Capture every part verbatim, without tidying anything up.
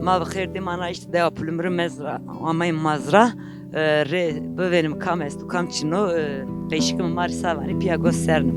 Ma bi xêr dê, ma na îşte dewa Pulumrî mezra, amay mazra, e, rê bivênim kam esto, kam çin o, e, qeşikê mi ma rê sa vanê, pîya gos sernim.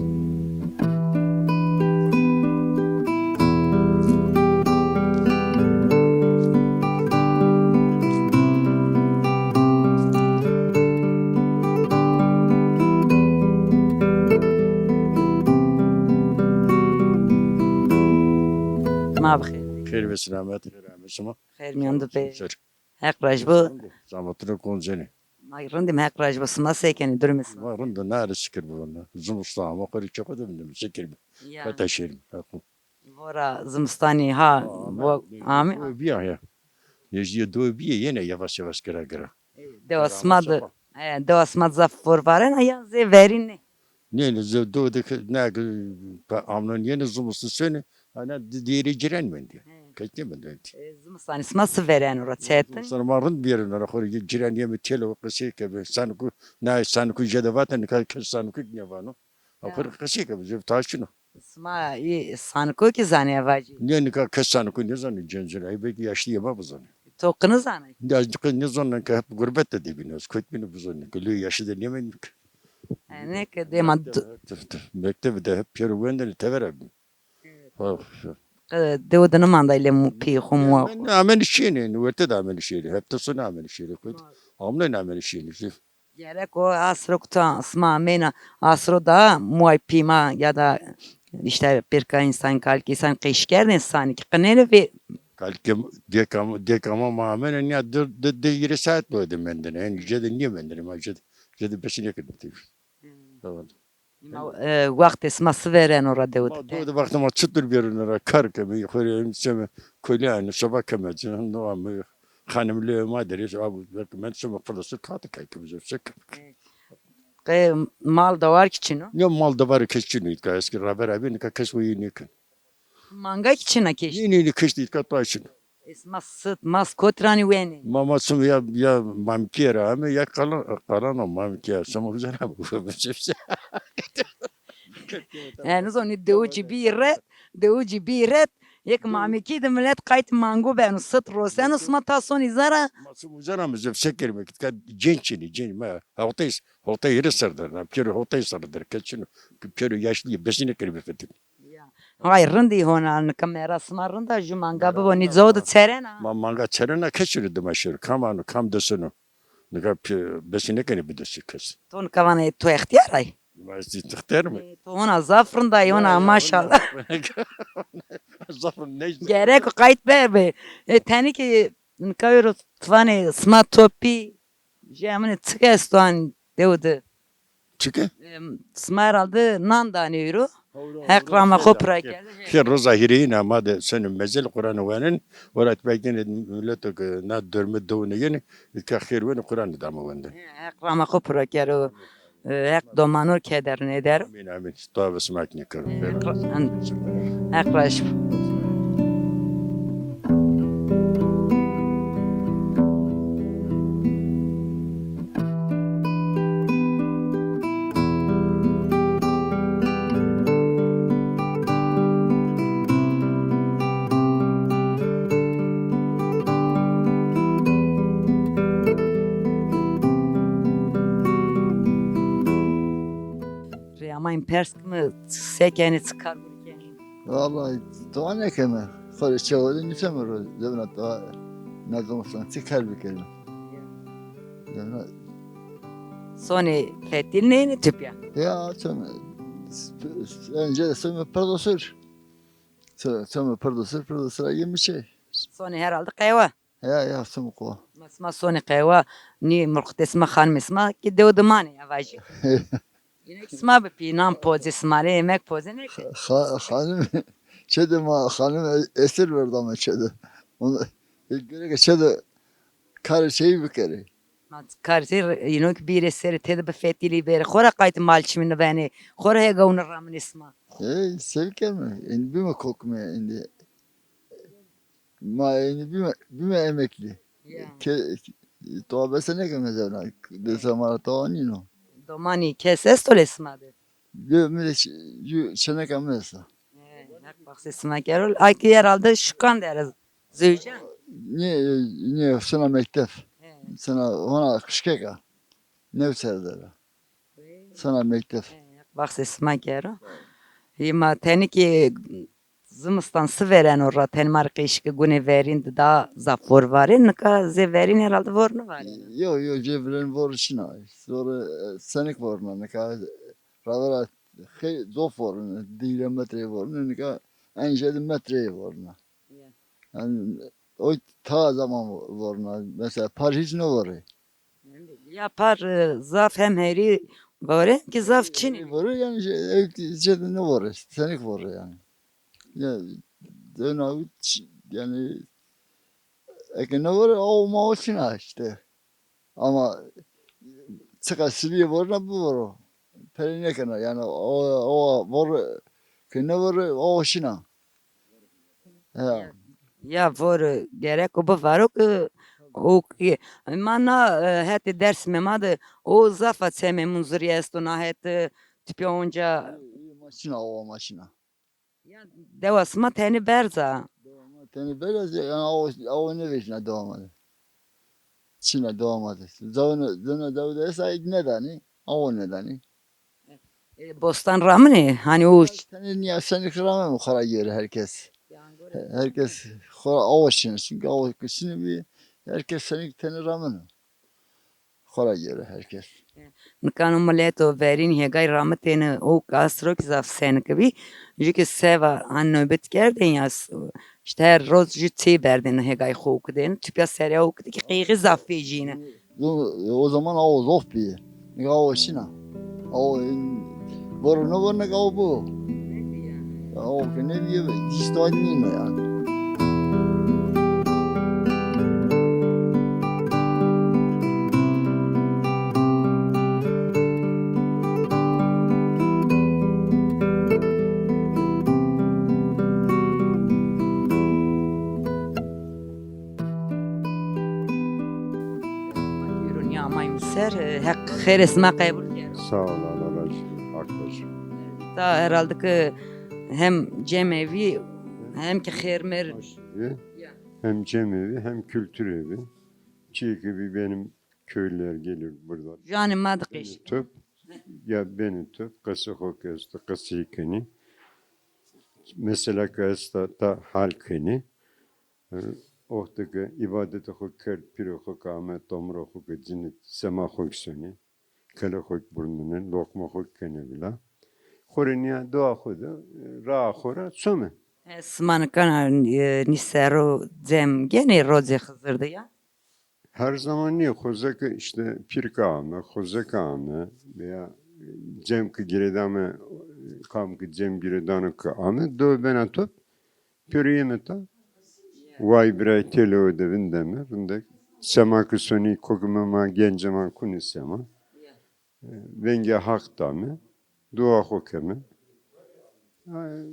Ma bi xêr. Xêr ve selamet, xêr ame şima. Xêr mîyan de bê. Ser. Heq raj bo. Zamatine koncenê. Ma rindîm, Heq raj bo. Sima se kenê, durumê sima? Ma rind o, nare şikir bo. Zimistan ama xo rê kefo de vindim, şikir bo. Ya. Kota şêrim. Heq o. Vora zimistanî ha, vo, ame. Doy bîya ya. Yejîye doy bîye, yene yavaş yavaş gira gira. E, dewa sima de, e, dewa sima de zaf vor varena ya zê verîn nê? Nê, nê, zê do de ke, ne, ke, pe-, amnon yene zimistan sene, ana di-, dêrê ciren mendî. He. Keç nêmendî. E, zimistanî sima si vereno ra çetin? Zimistan ma rind bîyereno ra, xo rê ciren yeme têlo qisey ke be. Sanku, na sanku jede vate, nika kes sanku nêvano. Ya. Akur qisey ke bi zê taşino. Sima î saniko kî zanê vacî? Nê, nika kes saniko nêzanê, cencin. Ay belkî yaşlîyê ma bizanê. To qini zanay? Ya, qini nêzanê ke hep gurbet de dibîne. Ez kotbîne bizanê. Ke lê yaşlî de nêmendî ke. E, nê ke dêma mekteb, mekteb, mekteb de hep pêro wendene tevera bî. Evet. Ha. E, dewe de nêmanday lê mu-, pî xo muwa xo. Amenê şênê, werte de amenê şênê. Hefte sone amenê şênê. Amnenê amenê şênê. Gerek o asro kuta sima ameyna asro da muay pî ma ya da îşte pêrka însan, kalkê însan qeş kerdên sanî kî qinêne vê. Kalkê dêka ma, dêka ma ma amene nîya di, di, di hîrê saet lo de mendene. Yanî jede nîye mendene, ma jede, jede besî nêkerdî tevî. Hmm. Tamam. Ma, e, wextê sima si vereno ra dewe de? Ma dewe de wextê ma çitur bêreno ra, kar keme, xo rê em seme kolî ane, soba keme, no ame xanimlê ma derê, abu, belkî men seme pirdo sir kate kay keme, zor se keme. Qe mal dewar kî çin o? Ne mal dewar kes çin o, îtka eskî raber abi, nika kes weyî nêken. Manga kî çin a keş? Nî, nî, nî, keş de îtka taş çin o. E, sima sit, mas kotî ra nî wenê? Ma, ma sum ya, ya Mamkîye ra ame, ya Qalan, Qalan o Mamkîye, sima uza ra bu. E, nizon, nî dewu cî bî ret, dewu cî bî ret, yek Mamkî de milet qayt mango beno, sit roseno, sima ta sonî zara. Ma sum uza ra mi zef se kerîme, îtka cênc çin ê, cênc ma, hewtey, hewtey hîrê ser der, na pêro hewtey ser der, kes çin o, pêro yaşlî yê, besî nêkerî bifetilî. Ya. Hay rindî hona, nika merasima rind a, ju manga bibo, nî cow de çerena. Ma manga çerena, kes şiro dima şiro. Kam ano, kam deseno. Nika pi-, besî nêkenê bidesî kes. To nika vanê to extîyar ay? Ma ez îxtîyar mi? E, to hona zaf rind ay, hona maşallah. Zaf rind ney. Gerek o qayt be be. E, tenî kî nika ewro ti vanê sima topî, jê eminê çik esto an dew de? Çike? Em, sima herhalde nan danê ewro. Heq rama xo pira kerde. Xêr roza hîrêyîne ma de seno mezêl Quranî wenen, welat belkî mileto ke na dormê dew nêyenê, îtka xêr wenê Quranî dame wende. Heq rama xo pira kero. E, Heq domano keder nêdero. Amîn, amîn. Dua ve sima kî nêkero. Heq ra-, Heq raj bo. Rê ama in pers kime, se kenê, çi kar gurî kenê? Vallahi, toa nêkeme. Xo rê çewe de nîseme ro, zewna toa, na zimistan çi kar bikerî? Zewna. Sonê fetil nênê tupya? Ya, sonê, önce sonê perdosur. So-, sonê perdosur, perdosur yeme çay. Sonê herhalde qehwe. Ya, ya, sima qo. Ma sima sonê qehwa, nî murxitê sima, xanimê sima kî dew de manê ya vajî. Yine kî sima bi pî nan pozê sima rê, yemek pozê nêke. Xa-, xanim, çê de ma xanim e-, esir verdame çê de. Onu, e, gereke çê de karê çeyî bikerê. Ma karê çeyî, yino kî bîrê serê tê de bifetilî bêrê. Xora qaytê mal çimî nibenê. Xora hêga ûnî raminê sima. Ey, se bikerme. Êndî bîme kokme êndî. Ma êndî bîme, bîme emeklî. Ya. Ke, toa bese nêkeme zewna. Desa ma ra toa nîno. Domanî kes esto lê sima de? Yo, mi de ç-, yo, çeneka mi esta. He, Heq baxsê sima kero. Ay kî herhalde şukan de era zewcen. Nê, nê, sina mektef. He. Sina hona qijkek a. New serdere. Sina mektef. He, baxsê sima kero. Hê ma tenê ki zimistan si vêreno ra, tenê ma rê qeşî ke gunê verîn de daha zaf vor varê, nika zê verîn herhalde vor nêvarêna. Yo, yo, zê verîn vor çina. Zor, e, senik vorna nika. Ravera xey zof vorna, di hîrê metreyê vorna, nika en zêde metreyê vorna. Ya. Yani o ta zaman vorna. Mesela par hiç nêvorê. Ya par, e, zaf hem herî vore hem ki zaf çin. Vore yani şey, ev şey de nêvore, senik vore yani. Ya, döna yani eke nêvore, o ma o çina işte. Ama çiqa sibîye vorna bivoro. Perê nêkena yani o, o vor ke nêvore, o çina. Ya. Ya, ya, vor gerek o bivaro ki o ki ma na, e, hetê Dêrsimê ma de o zafa çemê Munzurî esto, na het, e, tipya onca. Î, î, ma çina, o ma çina. Ya, dewa sima tenê berz a. Dewa ma tenê berz a, yani awo, awo nêvejîna dewa ma de. Çina dewa ma de. Zewne, zewne dewa de esa nêdanê, awo nêdanê. E, bostan ramine, hani o ş- Tenê nîya senik ramime xora göre herkes. He, herkes xora awo çin, çünkü awo çin bî, herkes senik tenê ramine. Xora göre herkes. Nika no mileto verîn hêgay ramitêne, o kasro ki zaf senik bî. Jü ki seva han nobet kerdên ya s-, işte her roz jü çê berdên hêgay xo kidên. Tipya serê o kidi ki qeyxî zaf vejîne. O, o zaman awo zof bî. Nika awo çina. Awo, voro nêvoro nika awo bo. Awo ke nêbîye, dîsta nîno yani. Buyurun ya, amayım ser, e, Heq xêrê sima qebul kero. Sağ ol, Allah razı olsun. Hak olsun. Ta herhalde ki hem cemevî hem ki xêrmer. Ya. Hem cemevi hem kültür evi. Çiğ gibi benim köylüler gelir burada. Canê ma de qeşî. Top, ya benê top, qesê xo ke esto, qesey kenê. Mesela ke esta ta hal kenê. E, oxte ke îbadetê xo kerd, pîrê xo ke ame, tomurê xo ke cinit, sema xo ke sonê, kelê xo ke burmine, loqma xo ke kenê vila. Xo rê nîya dewa xo de, e, raa xo ra some. E, sima nika, e, nî serro cem genê rocê Xizir de ya? Her zaman nîyo, xozeke işte pîrke ame, xozeke ame veya cem ke girêdame, kam ke cem girêdano ke ame, do bena top, pêro yeme ta. Way biray têlewe de vindeme, rindek. Sema ke sonî kokime ma, gencê ma kunê sema. Vengê Haq dame, dua xo keme. Ay,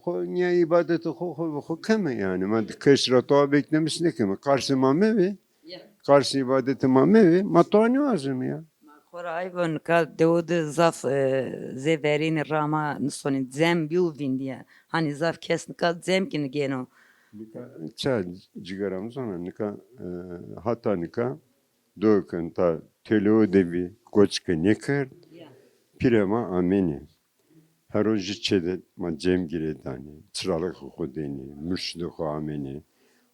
xo, nîya îbadetê xo, xo, xo keme yani. Ma kes ra dua beklemiş nêkeme. Qarsê ma mevê. Ya. Qarsê îbadetê ma mevê. Ma dua nêwazeme ya. Ma xo ra ay von ka dewo de zaf, e, zê verênî ra ma nisonê cem bîyo vîndîye. Hanî zaf kes nika cem kî nêgêno. Nika ça cigera mi zona, nika, e, hata nika do ke ta têlewe de bî, koçike nêkerd. Ya. Pîrê ma amênê. Her roj jü çê de ma cem girêdanê, çiralixê xo dênê, murşidê xo amênê.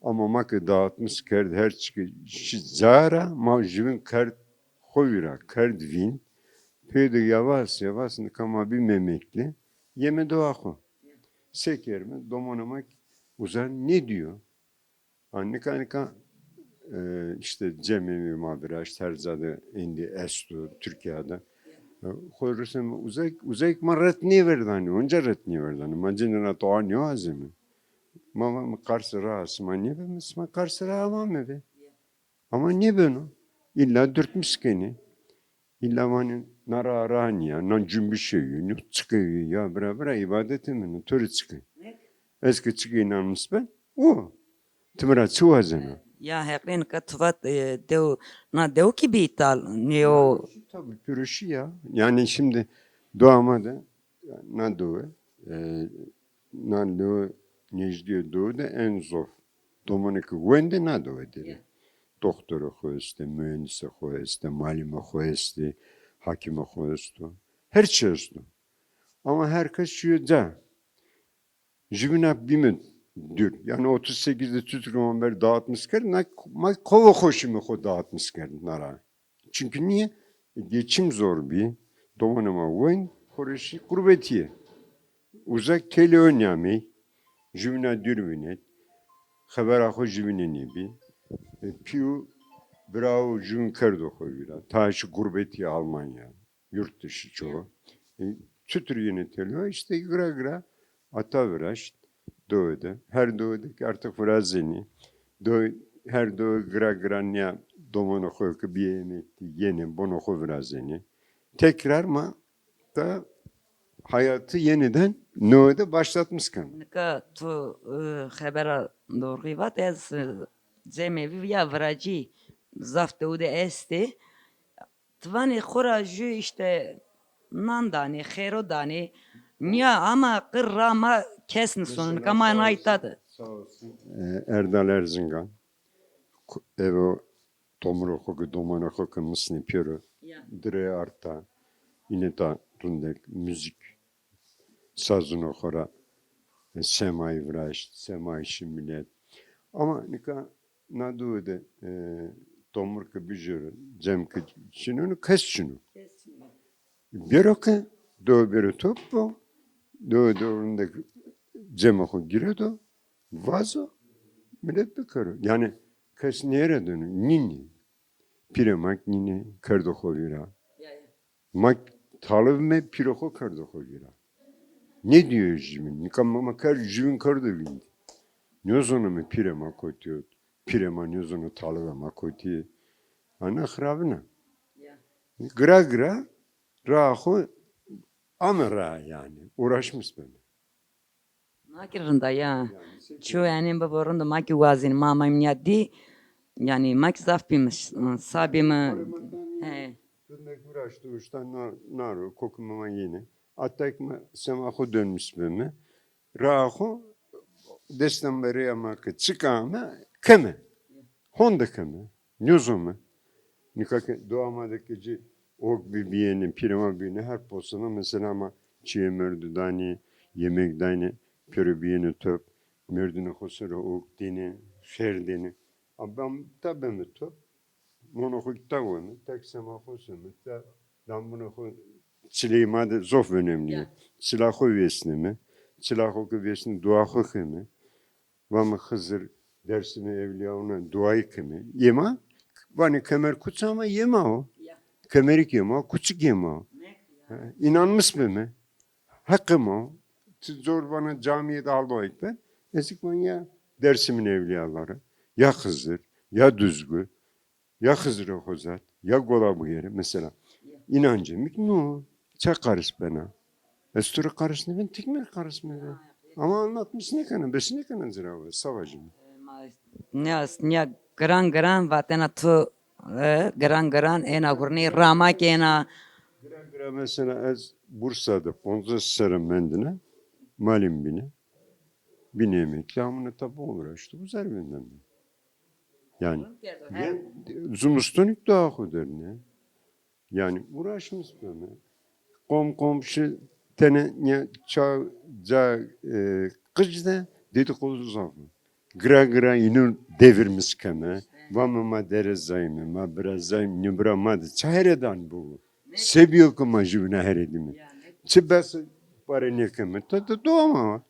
Ama ma ke dağıtmış kerd, her çike şî ca ra, ma jüvin kerd xo vîra, kerd vîn. Pê de yavaş yavaş nika ma bîme emekli, yeme dewa xo. Se kerme, domonê ma uza nêdîyo. Ha, nika, nika, e, işte cemê ma viraşt, her ca de êndî esto, Türkiye de. E, xo rusem uzak, uzak ma ret nêverdanê, onca ret nêverdanê. Ma cinî ra dua nêwazeme. Ma, ma, ma qarsê raa sima nêbeme, sima qarsê raa ma mevê. Ama nêbeno. Îlla dürtmiş kenê. Îlla vanê na raa, raa nîya, na cunbişê yo, nî çike yo, ya bira, bira, îbadetê mi no, to rê çike. Ez ke çike înanmiş ben, o. Ti mi ra çi wazena? Ya heqîn ka ti vat, e, dew, na dew kî bî îtal, nîyo. Tabii, pêro şî ya. Yani şimdi dua ma de, na dewe, e, na dewe, nejdîyê dewe de en zof. Domonê ke wendê na dewe der ê. Ya. Doktorê xo estê, muhendisê xo estê, malime xo estê, hakime xo esto. Her çi esto. Ama her kes şuyo ca. Jübîna bîme dür. Yani otuz sekizde Türk Roman Bey dağıtmış kerd, na, ma kova xo şîme xo dağıtmış kerd na ra. Çünkü niye? E, geçim zor bî. Domanê ma wend, xo rê şî gurbetîye. Uzak têlewe nîyamey. Jübîna dür vînet. Xebera xo jübîne nêbî. E, pîyo, birawo jübîn kerdo xo vîra. Ta şî gurbetîye Almanya. Yurt dışı çoğu. E, çutur yenê têlewe? İşte gira gira ata viraşt dewe de. Her dewe de ki artık virazenê. Dewe, her dewe gira gira nîya domanê xo ke bîye emeklî yenê, bonê xo virazenê. Tekrar ma da hayatı yeniden newe de başlatmış keme. Nika tu, e, xebera doğruyu vat, ez, e, cemevî ya viracî zaf dewe de estê. Ti vanê xo ra jü işte nan danê, xêro danê. Nîya ama qir ra ma kes nîsono. Nika ma nay ta de. Sağ olsun. E, Erdal Erzingan. Ku-, evo tomurê xo ke, domanê xo ke misnê pêro. Ya. Dire arta. Îne ta rindek müzik sazunê xo ra, e, semay viraşt, semay şî milet. Ama nika na dewe de, e, tomur ke bijero, cem ke çin o, kes çin o. Kes çin o. Bêro ke, dewe bêro top bo, dewe de rindek cemê xo gîredo, vazo, milet bikero. Yani kes nêredeno, nînê. Pîrê ma kî nînê, kerdo xo vîra. Ya, ya. Ma talib me, pîrê xo kerdo xo vîra. Ne diyor jübîn? Nika ma, ma ker, jübîn kerdo vînd. Nêzoneme pîrê ma kotî yo, pîrê ma nêzono talibê ma kotî. Ana xirabin a. Ya. Gira gira raa xo ame ra yani. Uğraşmış beme. Ma kî rind a ya. Ço yanî bibo rind, ma kî wazîn, ma amay nîya dî. Yanî ma kî zaf bîme, sa bîme. He. Rindek viraşto, uşta na-, naro, kokime ma yenê. Atak ma sema xo dönmüş bime. Raa xo, destan berê ma ke çik ame, keme. Honde keme. Nêzoneme. Nika ke dowa ma de ke ci ok bî bîyêne, pîrê ma bîyêne, her posena mesela ma çîyê merdu danê, yemek danê, pêro bîyêne top, merdunê xo ser o ok dêne, xêr dêne. A bam ta beme top, monê xo ta weme, tek sema xo seme, ta dambunê xo, çileyê ma de zof önemli yo. Ya. Çila xo vêsneme, çila xo ke vêsneme, dua xo keme. Vame Xizir, Dersimê ewlîyawuna duayî keme. Yê ma, vanê kemer kuç ama yê ma o. Ya. Kemerik yê ma, kuçik yê ma o. Ne ya? Ha, înanmiş bime. Heqê ma o. Ti zor vana camîye de Allahu Ekber. Ez kî van ya Dersim'in evliyaları, ya Xizir, ya Düzgü. Ya Xizirê Hozat, ya Gola Bugêre mesela. Ya. Înancê mi kî no. Ça qaris bena? Ez to rê qaris nêben, ti kî mi rê qaris mebe. Ama anlatmış nêkena, bes nêkena ci ra, savaşım. E, ma, nîya, nîya giran giran vatena tu, e, giran giran êna hurnê, ramak êna. Giran giran mesela ez Bursa de ponzas serre mendine, malîm bîne. Bîne emekli, amune ta biviraşto, uza rê vindene. Yani, zimistonî kî dowa xo derne. Yani, uğraşmış bime. Qom qomşu tenê nîya ça, ca, e, qic de dedikodu zaf o. Gira gira înu devirmiş keme. Vame ma dere zayme, ma bira zayme, nî bira ma de ça here dan bu. Se bîyo ke ma jübîna here dîme. Çi bes pare nêkeme. Ta, ta dowa ma wa.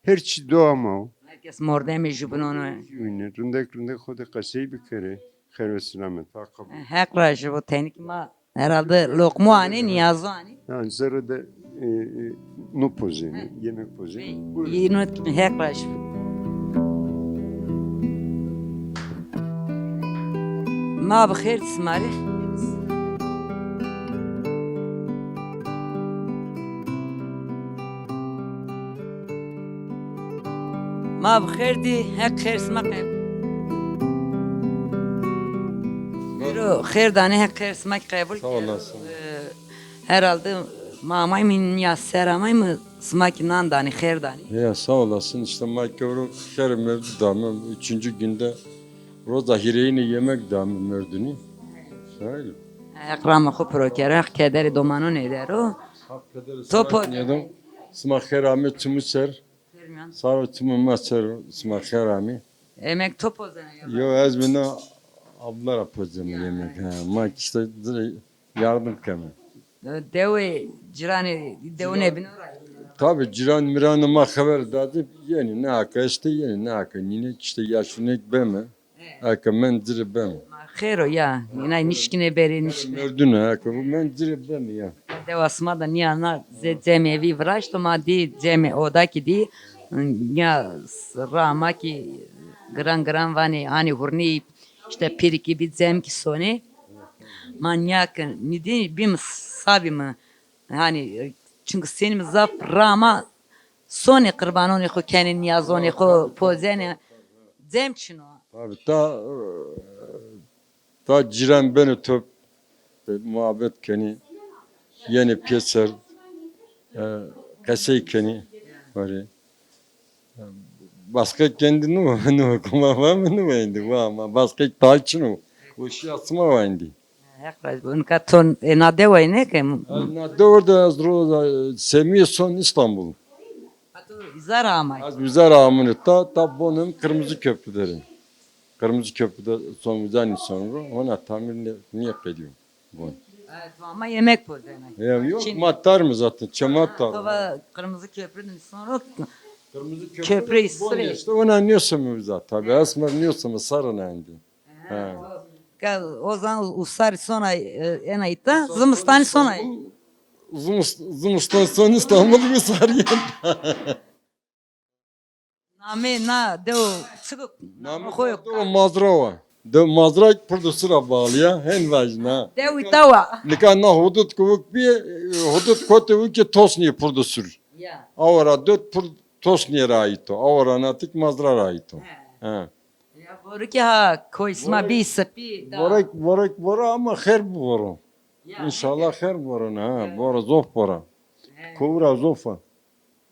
Her çî dowa ma o. Herkes mordemê jübînon o. Jübîne, rindek rindek xo de qesey bikerê. Xêr ve selamet. Ha, qebul. Heq razî bo, tenî kî ma herhalde loqmo anê, nîyazo anê. Yani zerre de, e, e, no pozenê, yemek pozenê. Buyurun. Îno Heq razî bo. Ma bi xêr dî sima rê. Ma bi xêr dî, Heq xêr sima qebul. Buyurun, xêr danê, Heq xêr sima qebul. Sağ olasın. Ee, herhalde ma amayme nîya ser amayme, Sima ki nan danî, xêr danî. Ya sağ olasın. İşte ma kewro xêr merdu dame. Üçüncü günde roza hîrêyine yemek dame merdunî. Öyle. Heq rama xo piro kero, Heq kederê domanon êdero. Topo. Sima xêr amê çimû ser. Saro çimû ma ser, sima xêr amê. Yemek to pozena ya? Yo, ez bîna abla ra pozeme yemek. Ha, ma işte yardım keme. Dewê ciranê, dewine bîno ra. Tabi ciran miranê ma xeber dadî, yenî ne aka işte, yenî ne aka nîne işte yaşinek beme. Aka men ci rê beme. Ma xêr o ya, inay nişkine berê, nişkine. Merdune aka bu men ci rê beme ya. Dewa sima da nîya na ze cemê vî viraşto, ma dî cemê oda ki dî, ya rama ki giran giran vanê, hanî hurnî, işte pîrikî bî cem ki sonê. Ma nîya ki nîdî bîm sabî mi, hanî, çünkü senî mi zaf rama sonê qirbanonê xo kenê, nîyazonê xo pozenê, cem çin o. Tabi ta, ta cîran benê top, muhabbet kenî, yenê pêser, e, qesey kenî. Varê. Basqek kendî no, no, kuma va mi no endî, va ma basqek ta çin o. O şîya sima wa endî. Heq razî bo. Nika to ê na dewa yî nêke? Na dewa de ez ro semîye son İstanbul. Ha, to uza ra amay? Ez uza ra amune ta, ta bonem Kırmızı Köprü derê. Kırmızı Köprüde son uza nî son ro, hona tamir nîye qedîyo. Bon. Evet, ama yemek pozena. Ya yok, ma tar mi zaten, çema tar. Kava Kırmızı Köprü de nîson ro. Kırmızı Köprü bon işte, ona nîyo seme uza tabi. Esmer nîyo seme sarina endî. Ka o zaman usarî sonay, e, ena îta, zimistanî sonay. Zimistan son İstanbul usarî. Namê na dew çik o? Namê xo yo. Dew Mazra wa. Dew Mazra Purdusura bağlı ya. Hen vajna. Dew îta wa. Nika na hudut kuvuk bi, hudut kote uke Tosniye Purdusur. Ya. Awara dot Pur Tosniye ra ait o. Awara natik Mazra ra ait o. Ha. Ya, voro ki ha, koy sima bî sipî da. Vorek, vorek, voro ama xêr bivoro. Ya, inşallah xêr bivoro ne, ha, bivoro, zof bivoro. He. Kovura zof a.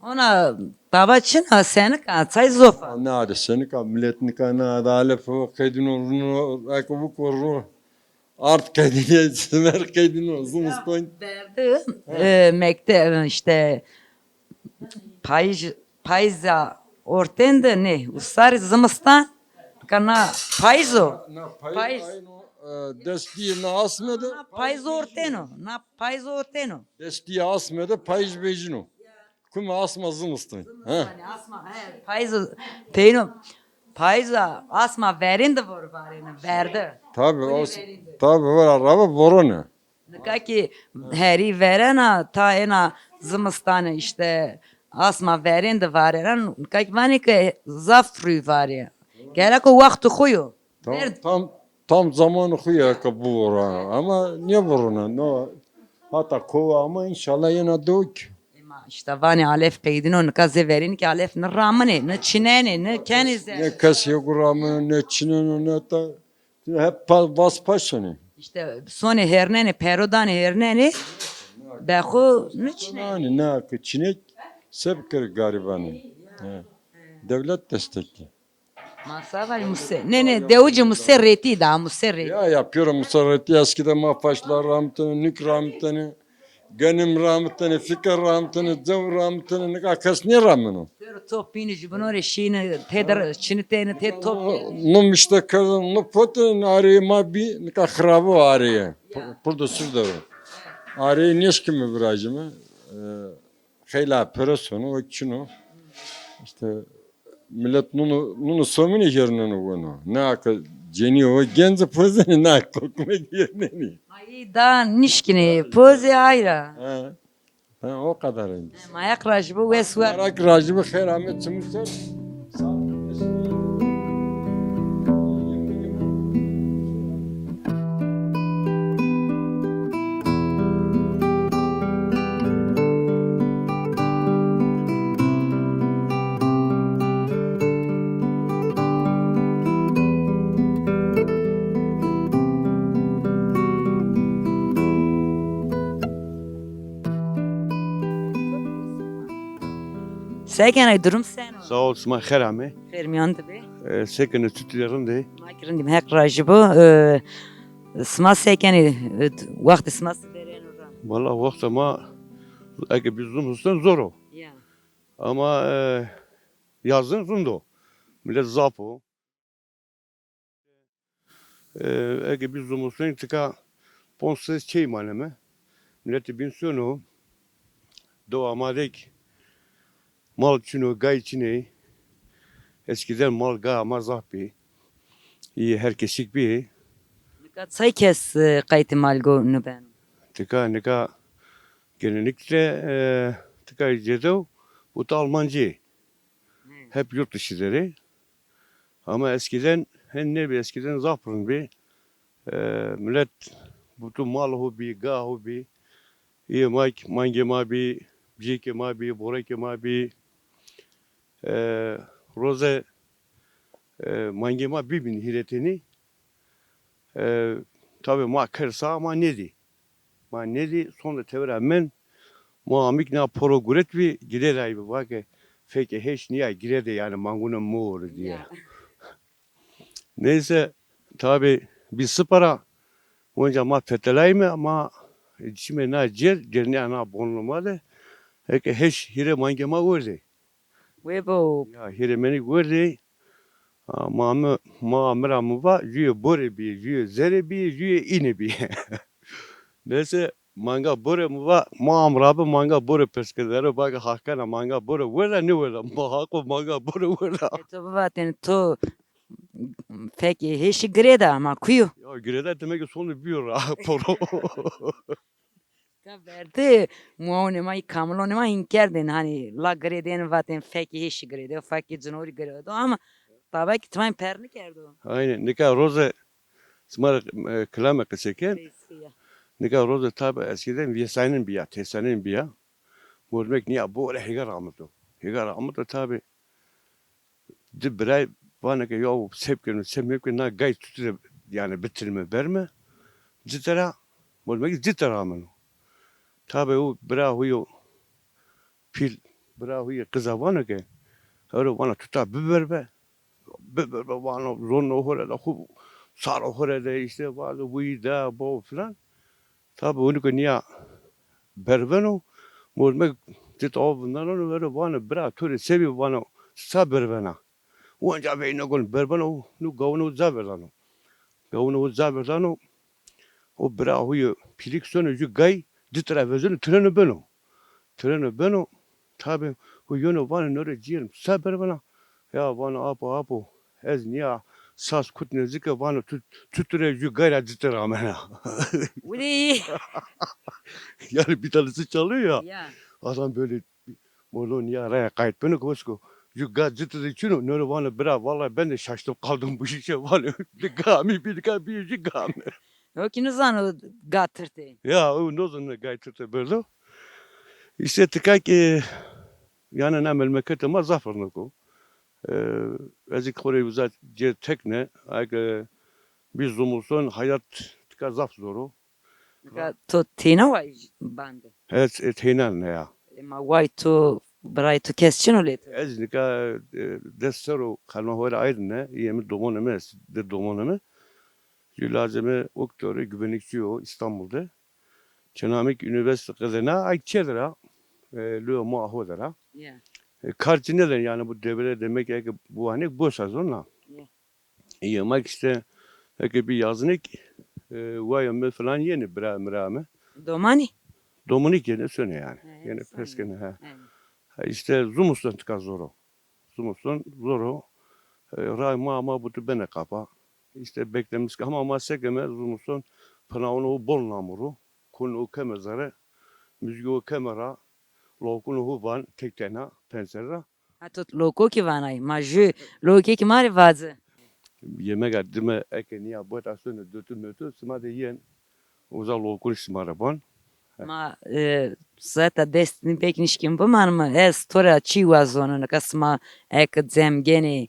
Ona tava çin a, senik a, çay zof a. Ne ade senik a, milet nika ne ade alef o, qedino runo, eko bu korro. Art qedine, simer qedino, zimistan. Verdi, e, mekte, işte, Payîz, payîza ortên de nê, usarî zimistan, nika na payîz o. Na payîz, payîz. Ayno, e, destîyê na asme de. Na payîz ortên o, na payîz ortên o. Destîyê asme de payîz vejîno. Kume asma zimistan. Ha. Zimistan, asma, he, payîz o. Peyno, payîza asma verên de vor varêne, verde. Tabi, o, tabi, vera rava vorone. Nika ki herî verena, ta ena zimistane işte asma verên de varena, nika ki vanê ke zaf rûy varê. Gerek o wextê xo yo. Tam, tam, tam zamanê xo ya ke bivora. Ama nêvorona. No, hata kowa ama înşallah yena dewik. Ema işte vanê alef qeydino, nika zê verên ki alef ne ramine, ne çinenê, ne kenê ze. Ne kes yego ramino, ne çineno, ne ta. Hep pa, vas paş sonê. İşte sonê hernenê, pero danê hernenê, be xo niçinê. Nani, na ki çinek se bikir garibanê. He. Devlet destekli. Ma sa vaj muse. Ne, ne, dewicê muse retî da, muse retî. Ya, ya, pêro muse retî, eskide ma faşla ramitene, nik ramitene. Genim ramitene, fike ramitene, cew ramitene, nika kes nêrameno. Pêro top bînî jubino rê şîne, têde çinitêne, tê top. Num işte kerdin, nu pote, arê ma bî, nika xirabe arê. Purdo sur de ro. Arê nêşkime virajime. E, xeyla pere sono, o çin o. İşte Milet nunu, nunu somini herneno wono. Ne aka cenî o genci pozeni, ne aka kokmek herneni. Ay da nişkini pozi ayra. Ha. Ha, o kadar. Ma Heq raji bo, wes wer. Merak raji bo, xeyr amet çimû ser. Sağ ol. Sekenay, durum seno? Sağ ol, sima xêr amê. Xêr miyan de be. E, sekenê, tutî de rind ê? Ma ki rind îm, Heq rajî bo. E, sima sekenê, e, wextê sima sibereno ra? Valla wexta ma eke bi zimiston zor o. Ya. Ama, e, yazın rind o. Millet zaf o. E, eke bi zimiston tika ponc ses çey maneme. Milletî bîn sono. Do amadek mal çin o, gay çin ê. Eskiden mal gay ama zaf bî. Î her kesik bî. Nika çay kes, e, qaytê malgo nibeno? Tika nika genellikle, e, tika cedew û ta Almancî. Hep yurt dışı der ê. Ama eskiden hen nêbî, eskiden zaf rind bî. E, millet bütün mal ho bî, ga ho bî. Îyê ma, mangê ma bî, bicêkê ma bî, borekê ma bî. E, roze, e, mangê ma bîbîn hîrê tenî. E, tabî ma kersa ma nêdî. Ma nêdî, sonde tewera men, ma amik na poro guret bî, girêdayî bi, va ke fekê hêş nîya girêdê, yanî mangune mor diye. Ya. Neyse, tabî bî sipara, onca ma fetelayîme, ma çimê na cêr, cêrnîya na bonlu ma de, eke hêş hîrê mangê ma werdê. Wê bo. Ya, hîrê menî werdê. A, ma mi, ma mi ra mi va, jûyê borê bîyê, jûyê zerê bîyê, jûyê înê bîyê. Neyse, manga borê mi va, ma am ra bi manga borê pers kerdero, va ke Haqena manga borê werda, nêwerda? Ma Haqo manga borê werda. E, to bivatên, to fekê hêşî girêda, ma kuyo? Ya, girêda demek ki sonde bîyo ra poro. Ka verdi, muawnê ma, î kamilonê ma hîn kerdên, hanî la girêdên, vatên fekê hêşî girêdo, fekê cinorî girêdo, ama tabakî timayîn per nêkerdo. Aynen, nika roze sima rê, e, kilame qise ken. Peysiya. Nika roze tabî eskiden vêsayînin bîya, têsayînin bîya. Mordmek nîya bore hêga ra amito. Hêga ra amito tabî. Di biray vano ke, yaw, se bikeno, se mebikeno, na gay tutu de, yanî bitirime, berime. Cite ra, mordmek cite ra ameno. Tabî o bira huyo pîl, bira huyo qiza vano ke, ero vano tuta biberbe. Biberbe vano, zono hore de, xu saro hore de, îşte vazo, vuyî de, bo filan. Tabî onî ke nîya berveno, mordmek cit aw vindaneno, vero vano, bira, to rê se bî? Vano, sa bervena. Onca veyno gon berveno, nu gawino ca verdano. Gawino ca verdano, o bira huyo pîlik sono jû gay, cit ra vezeno, tireno beno. Tireno beno, tabî hu yeno vano, no rê cîyerm, sa bervena? Ya vano, apo, apo, ez nîya sas kut nêzike, vano, tu, tu tu rê jû gay ra cite ramena. Wudî. Yani bir tanesi çalıyor ya. Ya. Adam böyle mordo nîya raya qayt beno ki, osko, jû ga cite de çin o, no rê vano, bira, vallahi ben de şaştım kaldım bu işe, vano, bir ga mi, bir ga, bir jû ga mi. O kî nizano ga tirtê. Ya, o nizano gay tirtê berdo. Îşte tika ki, yanî na memleketê ma zaf rind o. E, ez ki xo rê uza cê tekne, eke bi zimiston hayat tika zaf zor o. Nika to teyna way bande? Ez, e, teyna ne ya. E, ma way to, birayê to kes çin o lê to? Ez nika, e, des serr o xanima ho rê ayrî ne, îyê mi domonê mi est, di domonê mi. Jû lajê mi oktor o, güvenlikçi yo, İstanbul de. Çêna mi ki unîversîte qedena, ay çê der a, e, lûya ma ho der a. Ya. E, kar ci nêden, yanî bu devre demek ki eke bu hanê boş a zona. Ya. Îyê ma ki îşte eke bi yaznik, e, waya mi filan yenê bira, mira mi. Domanî? Domanî yenê sonê yanî. He, yenê sonê. Pers kenê, he. He. Ha, îşte zimiston tika zor o. Zimiston zor o. E, ray ma, ma butu benê qapa. Îşte beklemiş ki, ama ma sekeme zimiston, pinawunê ho bol namur o. Kunê ho keme zere, muzgê ho keme ra, lawkunê ho van tek tena, pencer ra. Ha, to lawko kî vanay. Ma jû lawkê kî ma rê vaze. Yemega dime eke nîya bota sonê dötü mötü, sima de yen. Uza lawkunî sima ra ban. Ma, e, zata destî pek nişkîn bimanime. Ez to ra çî wazono, nika sima eke cem genê,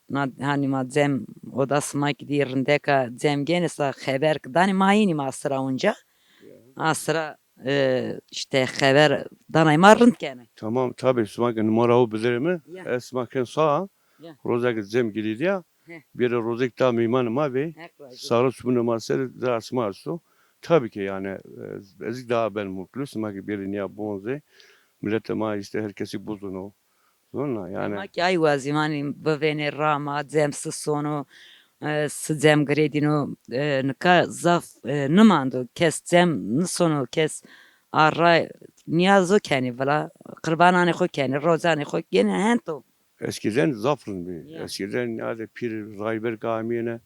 na, hanî ma cem oda sima kî dî rindeka cem genê, sa xeber kî danê, ma înîme asira onca. Ya. Asira e, işte xeber danay ma rind kenê. Tamam, tabi, sima ke numara ho biderê mi, ya, ez sima ken sa, ya, rozek cem girîdîya, he, bêrê rozek da meymanê ma bê, heq razî, sare çimunê ma ser, dira sima esto. Tabi ki yani, e, ez daha ben mutlu, sima ke bêrê nîya bonzê, miletê ma işte her kesî buzuno. Zona yani. Ma ki ay wazî vanî bivênê ra ma, cem si sono, e, si cem girêdîno, e, nika zaf, e, nimando, kes cem nisono, kes a ra nîyazo kenî vila, qirbananê xo kenî, rocanê xo gênê hento. Eskiden zaf rind bî. Ya. Eskiden nîyade pîr rayber ke amîyêne,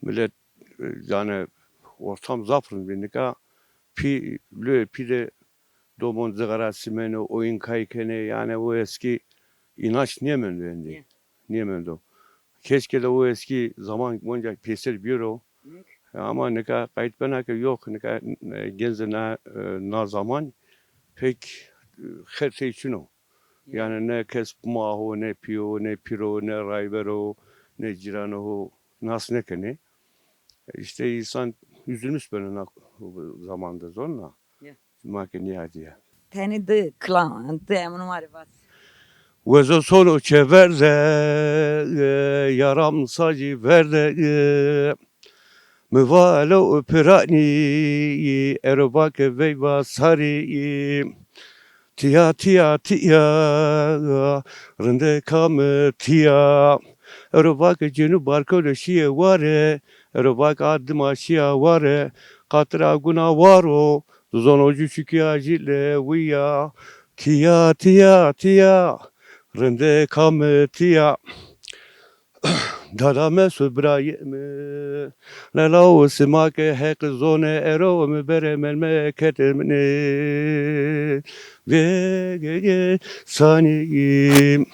milet, e, yani ortam zaf rind bî. Nika pî, luyê pî de domon cixara simeno, oyun kay kenê, yani o eski inanç nêmendo endî. Ya. Nêmendo. Keşke de o eski zaman onca pêser bîro. Hı. Ama nika qayt bena ke yok, nika, e, genze na, e, na zaman pek, e, xertey çin o. Ya. Yani ne kes ma ho, ne pî ho, ne pîr ho, ne rayber ho, ne cîranê ho nas nêkenê. İşte insan üzülmüş beno na zamanda zona. Ya. Ma ke nîyadîye. Tenê di kilam, di emûnê ma rê vat. Wezo sono çê verde, e, yaram sacî verde, e. Mi va elo piranî, ero va ke veyva sarî. Tîya, tîya, tîya, rindê kam tîya. Ero va ke cênû barkolo şîye ware, ero va ke a dima şîya ware, qatira guna waro, zono cû şikîya jî lewîya. Tîya, tîya, tîya, rindê kam tîya. Dada Mesud birayê mi, lelawo sima ke heq zonê, ero mi berê memleketê min ê. Vê sanî.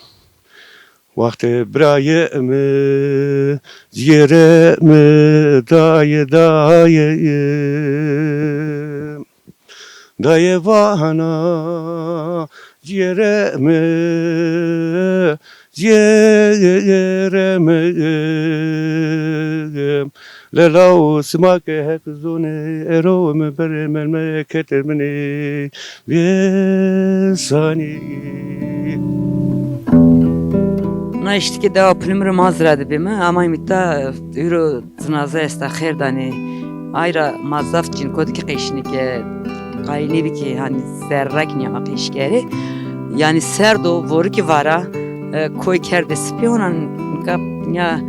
Waxtê birayê mi, cîyerê mi, dayê, dayê. Dayê vana cîyerê mi, cîyerê mi. Lelawo sima ke heq zonê, ero mi berê memleketê min ê. Vê sanî. Na îştî ke dewa Pilimrî Mazra de bîme, ama îmîta hîro cinaze esta, xêr danê. Ay ra ma zaf cinîko de kî qeşînê ke qayîl nêbî ke hanî zerrek nîya ma qeşî kerê. Yanî serd o, vorikî vara, e, koy kerdê sipî, hona nika nîya,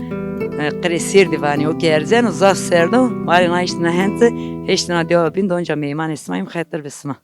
e, qirê sêrdî vanê, o ke erzeno, zaf serd o. Ma rê na îştî na hente, heştê na dewa bîn de onca meymanê sima yîm, xetir bi sima.